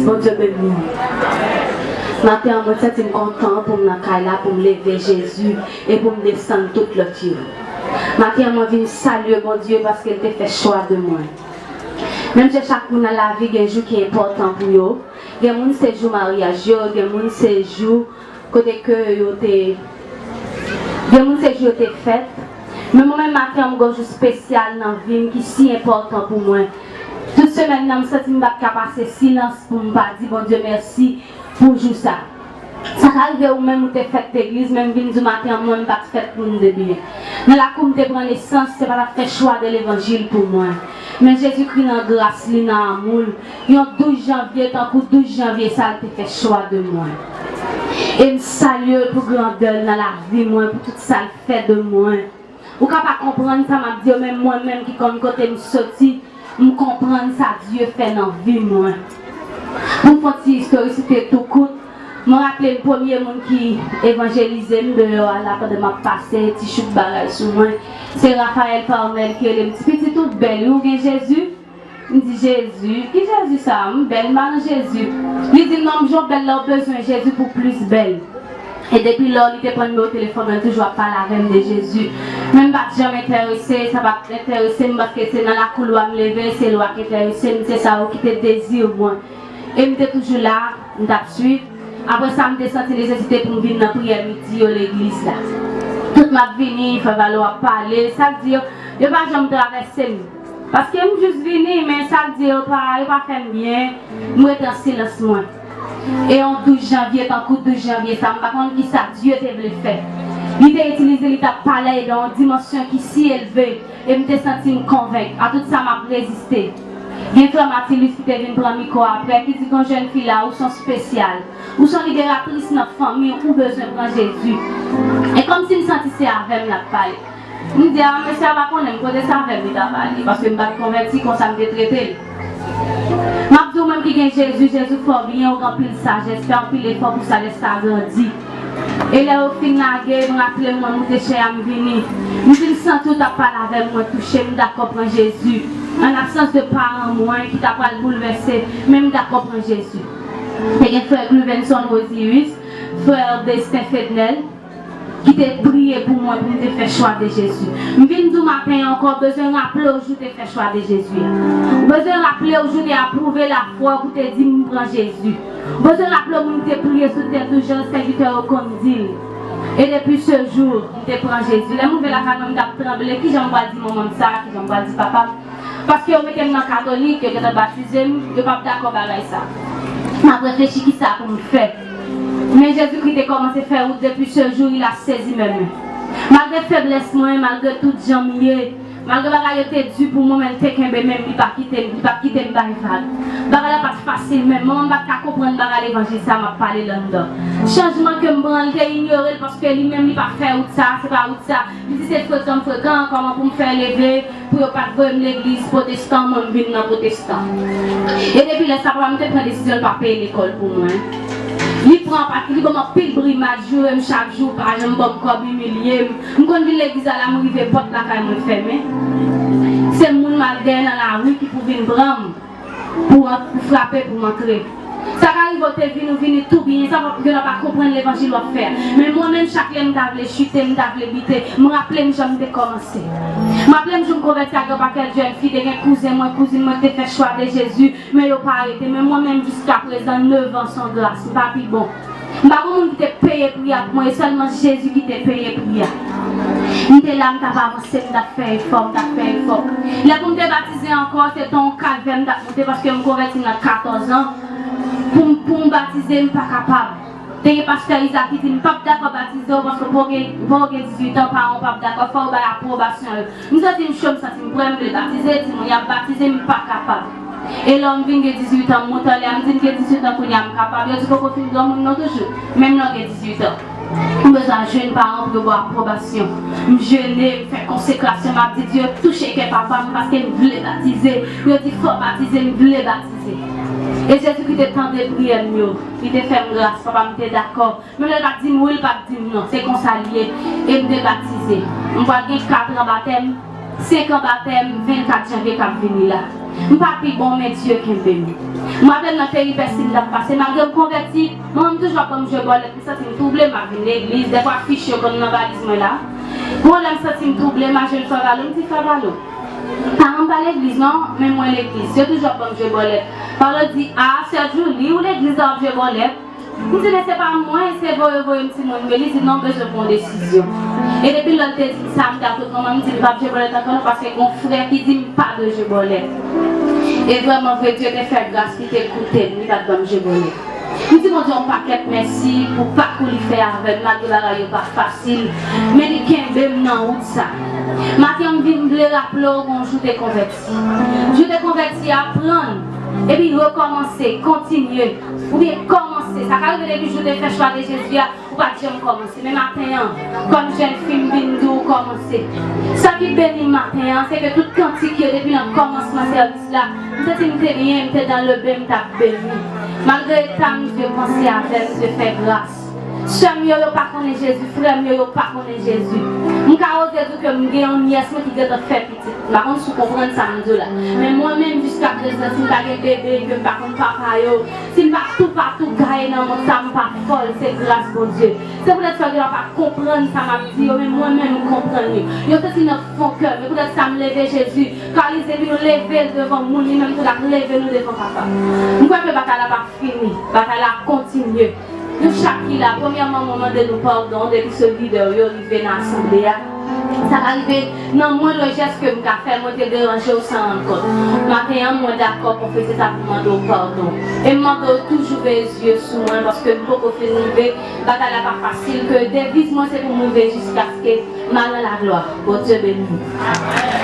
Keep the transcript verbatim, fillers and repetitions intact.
Bondye beni w. Maten an, mwen santi m kontan pou m nan kay la, pou m leve Jezi e pou m desann tout lòt yo. Maten an, mwen vin salye Bondye paske l te fè chwa de mwen. Menm jan chak moun nan lavi gen jou ki enpòtan pou yo, gen moun se jou maryaj yo, gen moun se jou kote ke yo te Gen moun se jou yo te fèt. Men mwen menm maten an, m gon jou espesyal nan vi m ki si enpòtan pou mwen. Tout semèn nan, m santi m pa t ka pase silans pou m pa di Bondye mèsi pou jou sa. Sa ka rive ou menm ou te fèt legliz, men m vin di w maten an, mwen m pa t fèt pou m debyen. Nan lakou m te pran nesans, se pa t ap fè chwa de levanjil pou mwen. Men Jezikri nan gras li, nan amou l, yon douz janvye tankou douz janvye sa l te fè chwa de mwen. E m salye l pou grandè l nan lavi mwen, pou tout sa l fè de mwen. Ou ka pa konprann sa m ap di yo, men mwen menm ki konn kote m soti, m konprann sa Dye fè nan vi mwen. Pou m fè yon ti istorisite tou kout, mwen raple m premye moun ki evanjelize m deyò a la pandan m ap pase ti chouk bagay sou mwen, se Raphaël Parnel ki rele m ti pitit ou bèl wi, ou gen Jezi? M di, Jezi? Ki Jezi sa a? M bèl, m pa nan Jezi. Li di m, non, m jan w bèl la, w bezwen Jezi pou plis bèl. E depi lò, li te pran nimewo telefòn mwen, li toujou ap pale avè m de Jezi. Men m pa t janm enterese, sa pa t enterese m, paske se nan lakou lwa m leve, se lwa k enterese m, se sa yo ki te dezi mwen. E m te toujou la, m t ap swiv. Apre sa, m te santi nesesite pou m vin nan priyè midi yo legliz la. Tout m ap vini, frè Valo ap pale, sa k di yo, yo pa janm travèse m. Paske m jis vini, men sa k di yo pa, yo pa fè m byen. M rete an silans mwen. E yon douz janvye, tankou douz janvye sa, m pa konn kisa Dye te vle fè. Li te itilize, li t ap pale de yon dimansyon ki si elve, e m te santi m konvenk a tout sa m ap reziste. Gen frè Matilus ki te vin pran mikwo apre, ki di, gon jèn fi la, ou se yon espesyal. Ou se yon liberatris nan fanmi, ou bezwen pran Jezi. E kòmsi m santi se avè m l ap pale. M di, a, mesye a pa konnen m, kote se avè m li t ap pale, paske m pa t konvèti, konsa m te trete l. M ap di w menm ki gen Jezi, Jezi fè w byen, ou gen anpil sajès, fè anpil efò pou sajès sa grandi. E lè yo fin lage, m raple m mwen moute chè a, m vini. M di m santi w t ap pale avè m, mwen touche, m dakò pran Jezi. An absans de paran mwen ki ta pral boulvèse, men m dakò pran Jezi. Te gen frè Gluvenson Rosius, frè Destin Fednel, ki te priye pou mwen pou m te fè chwa de Jezi. M vin di w maten an ankò, bezwen raple w jou te fè chwa de Jezi a. Ou bezwen raple w jou te apwouve lafwa w pou te di m pran Jezi. Ou bezwen raple w moun ki te priye sou tèt ou jan sèvitè yo konn di l. E depi se jou, m te pran Jezi. Lè m rive lakay mwen, m t ap tranble. Kijan m pral di manman m sa? Kijan m pral di papa m? Paske yo mete m nan katolik, yo gentan batize m, yo p ap dakò bagay sa. M ap reflechi kisa pou m fè. Men Jezikri te kòmanse fè wout depi se jou, il a sezi men mwen. Malgre feblès mwen, malgre tout jan m ye, malgre bagay yo te di pou mwen, men l te kenbe men m, li pa kite m, li pa kite m bay vag. Bagay la pa t fasil, men manman m pa t ka konprann bagay levanjil sa m ap pale la anndan. Chanjman ke m pran, li te inyore l paske li menm li pa fè wout sa, se pa wout sa. Li di se frekan m frekan, kòman pou m fè leve, pou yo pa t voye m legliz pwotestan, mwen m vin nan pwotestan. E depi lè sa, papa m te pran desizyon l pa peye lekòl pou mwen. Li pran pa, li ban m anpil brimad, joure m chak jou, pa janm ban m kòb, imilye m. M konn vin legliz la, la m rive pòt lakay mwen fèmen. Se moun m al dèyè nan lari ki pou vin pran m pou ant-, pou frape pou m antre. Sa ka rive w te vini, ou vini tou byen, sa pa, yo pa konprann levanjil w ap fè a. Men mwen menm, chak lè m ta vle chite, m ta vle bite, m raple m jan m te kòmanse. M raple m jou m konvèti ak yon pakèt jèn fi, te gen kouzen mwen, kouzin mwen ki te fè chwa de Jezi, men yo pa arete. Men mwen menm, jiskaprezan, nèf an se yon gras, m pa pi bon. M pa gon moun ki te peye pri a pou mwen, e sèlman Jezi ki te peye pri a. M te la, m t ap avanse, m t ap fè efò, m t ap fè efò. Lè pou m te batize ankò, se te yon kalvè m t ap monte, paske m konvèti nan katòz an. Pou m, pou m batize, m pa kapab. Te gen pastè Iza ki di m, "M p ap dakò batize w, paske w poko gen, w poko gen dizuit an, paran w p ap dakò, fò w bay apwobasyon yo." M santi m cho, m santi m prè, m vle batize, timoun y ap batize, m pa kapab. E lè m vin gen dizuit an, m monte anlè a, m di m gen dizuit an kounye a, m kapab. Yo di poko fin granmoun non toujou, menm lè w gen dizuit an. M bezwen jwenn paran pou yo ba w apwobasyon. M jene, m fè konsekrasyon, m ap di Dye, touche kè papa m, paske m vle batize. Yo di fò w batize, m vle batize. E Jezikri te tande priyè m yo, li te fè m gras, papa m te dakò. Menm lè l pa t di m wi, l pa t di m non. Se konsa l ye. E m te batize. M pral gen kat an batèm. Senk an batèm, vennkat janvye k ap vini la. M pa pi bon, men Dye kenbe m. M raple m nan peripesi m t ap pase, malgre m konvèti, manman m toujou ap ban m jwe bòlèt, m santi m twouble, m ap vin legliz, dèfwa fich yo konn nan valiz mwen la. Gon lè m santi m twouble, m al jwenn frè Valo, m di, "Frè Valo, paran m pa legliz non, men mwen legliz, yo toujou ap ban m jwe bòlèt." Valo di, "A, sè Djoulie, ou legliz la w ap jwe bòlèt?" M di, "Men se pa mwen, se voye voye m timoun." Men li di, "Non, m bezwen pran yon desizyon." E depi lè l te di m sa, m te al kot manman m, m di, "M p ap jwe bòlèt ankò non, paske gon frè ki di m pa dwe jwe bòlèt." E vrèman vre, Dye te fè gras, li te koute m, li pa t ban m jwe bòlèt. M di Bondye yon pakèt mèsi pou pakou li fè avè m, malgre bagay yo pa fasil, men li kenbe m nan wout sa. Maten an, m vin vle raple w, gon jou te konvèti. Jou te konvèti, aprann, epi rekòmanse, kontinye. Oubyen kòmanse. Sa ka rive depi jou te fè chwa de Jezi a, ou pa t janm kòmanse. Men maten an, kòm jèn fi, m vin di w kòmanse. Sa ki beni m maten an, se ke tout kantik yo depi nan kòmansman sèvis la, m santi m te byen, m te dans le bain, m t ap beni. Malgre eta m, Dye panse avè m, Dye fè gras. Sè m yo, yo pa konnen Jezi, frè m yo, yo pa konnen Jezi. M ka oze di w ke m gen yon nyès mwen ki gentan fè pitit. M pa konn si w konprann sa m di w la. Men mwen menm, jiska prezan, si m pa gen bebe, ke m pa konn papa yo, si m pa toupatou gaye nan mond sa, m pa fòl, se gras Bondye. Se poutèt sa yo pa konprann sa m ap di yo, men mwen menm, m konprann yo. Yo soti nan fon kè m, e poutèt sa m leve Jezi, ka li se pou nou leve l devan moun, li menm tou l ap leve nou devan papa. M kwè ke batay la pa fini, batay la kontinye. Nou chak ki la, premyèman, mwen mande nou padon depi se lidè yo rive nan asanble a. Sa ka rive nan mwendre jès ke m ka fè, mwen te deranje w san rann kont. Maten an, mwen dakò konfese sa pou mande w padon. E m mande w toujou veye zye sou mwen, paske m poko fin rive. Batay la pa fasil, ke deviz mwen se pou m rive jiskaske m al nan laglwa. Bondye beni w.